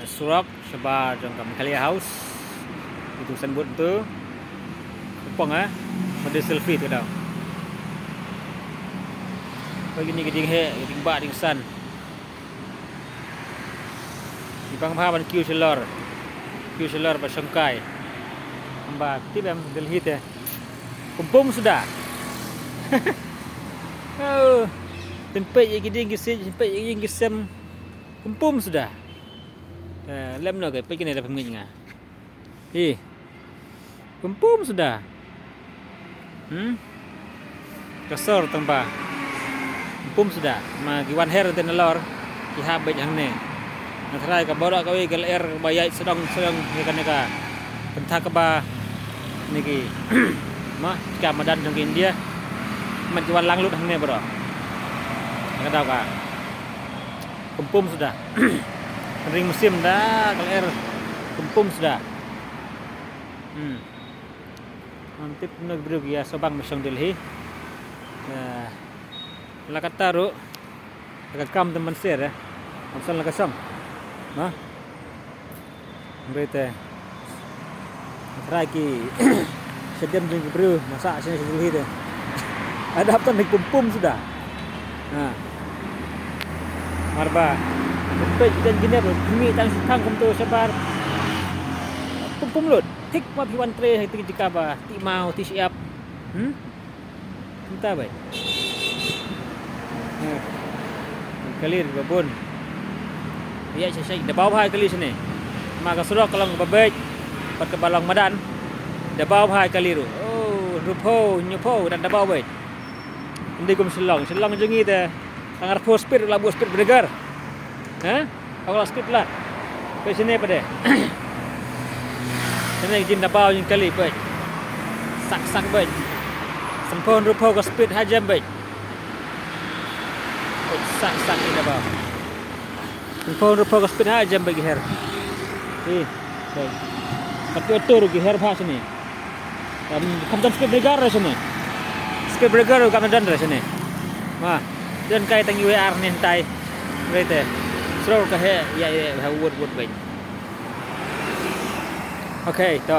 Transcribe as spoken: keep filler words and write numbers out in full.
Surok shabar jong ka Meghalaya House. Itu signboard tu. Pong eh. Mode selfie tu dah. Bagi ni keding he, keding ba ding san. Di pang ba ban kiew shalor. Kiew shalor ba shongkai. Amba tip em Delhi te. Kumpum suda. Oh. Tempet ye keding kisi, tempet ye keding kisem. Kumpum suda. Eh, lem no ke, peit kine da pengit nga. Ih. Kumpum suda. Hmm? Kasar tang ba. Kumpum suda. Ma ki wan her te nalor. Ki hap beit hangne. Nga tharai ka baroh kawei ka lyer ba ïaid sdang sdang ïa kane ka. Kynta kaba ni ki. Ma, ka madan jong ki India. Mat ki wan lang lut hangne baroh. Ka daw ka. Kumpum suda. Ring musim da ka lyer. Kumpum suda. Hmm. Ngan tip na briew ïa sobang mashong Delhi. Ya. La kata ruh. La ka kam teman ser ya. Amsan la ka song. Ma. Ngi te. Trai ki sedem ding ki briew masa sini sini hi te. Ada apa nih kumpum suda. Ha. Marba. Peit dan gine bro, kemi tang sitang kum tu sabar. Kumpum lut. Tik ma phi wan tre hai tik jika ba. Ti mau ti siap. Hmm? Kumta beit. Hmm. Kali ba bun. Ïa shai shai da bau bha kali shane. Ma ka surok ka long ba beit. Pat ka ba long madan. Da bau bha kali ru. Oh, rup ho, nyup ho dan da bau beit. Indi kum Shillong, Shillong jong ngi te. Ka ngar pho speed la bu speed breaker. Ha? Aku la skip lah. Peit shane pat de. Shane jin da bau jin kali peit. Sak sak peit. Sempon rupo ka speed ha jem peit. Peit sak sak ni da bau. Sempon rupo ka speed ha jem peit ki her. Ih, peit. Pat ki auto ruh ki her bha shane. Kam, kam don speed breaker re shane. Speed breaker kam don re shane. Ma, don kai tang iwe ar nin tai. Rete. Sro ka he, ya, ya, ha word, word bai. Okay, to.